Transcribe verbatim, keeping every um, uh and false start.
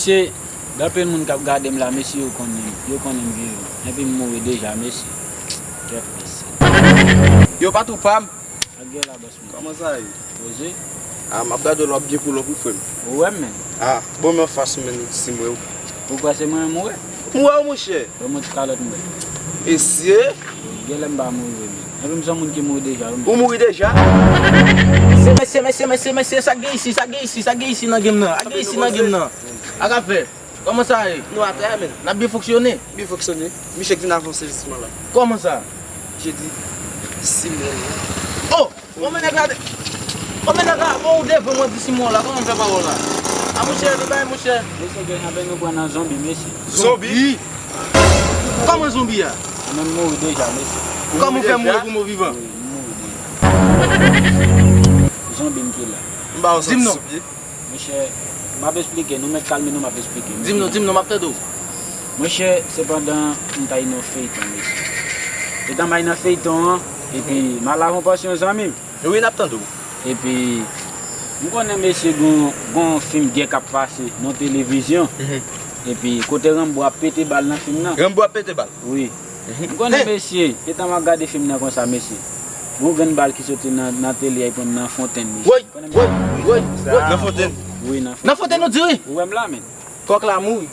Mesye, gen anpil moun k ap gade m la, mesye, yo konnen m, yo konnen m vivan. Epi m mouri deja, mesye. Kèt, mesye. Yo, patwon pa m. Ak gè la, bòs mwen. Kòman sa ye? Poze. Ah, m ap gade w la, w ap byen koule pou frè m. Ou wè m, menn? Ah, bon, men anfas ou, menn, si m wè w. Ou kwè se mwen menm ou wè? M wè w, monchè. Ban m yon ti kalòt m wè. Mesye. Genlè m pa mouri vre, menn. Epi m se yon moun ki mouri deja, wi, menn. Ou mouri deja? Mesye, mesye, mesye, mesye, mesye, sa k gen isi, sa k gen isi, sa k gen isi nan game nan, sa k gen isi nan game nan. Ak afè, kòman sa ye? Nou atè a, menn. N ap byen fonksyone? Byen fonksyone. Misye k vin avanse jisman la. Kòman sa? Je di, si mwen. Oh! Bon, men nèg la de-, bon, men nèg la, bon, ou devan mwen di si mwen la, kòman m fè pa wè w la? A, monchè, li bay, monchè. Mesye, gen anpil nou pran nan zonbi, mesye. Zonbi? Kòman zonbi a? Mwen m mouri deja, mesye. Kòman w fè mouri pou mwen vivan? Wi, m mouri deja. Zonbi m ki la. M ba w santi sou pye. Monchè, m ap esplike, nou mèt kalme nou, m ap esplike. Di m non, di m non, m ap tande w. Monchè, se pandan m t al nan feyton, mesye. Etan m al nan feyton an, epi m al avè yon pòsyon zanmi m. Wi, n ap tande w. Epi, m konnen, mesye, gon, gon fim gè k ap pase nan televizyon. Mhm. Epi, kote Ranbo ap pete bal nan fim nan. Ranbo ap pete bal? Wi. Mhm. M konnen, mesye, etan m ap gade fim nan konsa, mesye. Gon grenn bal ki soti nan, nan tele a, li pran m nan fontenn, mesye. Woy, woy, woy, woy. Nan fontenn? Wi, nan fontenn. Nan fontenn, ou di wi? Ou wè m la, menn. Kòk la mouri.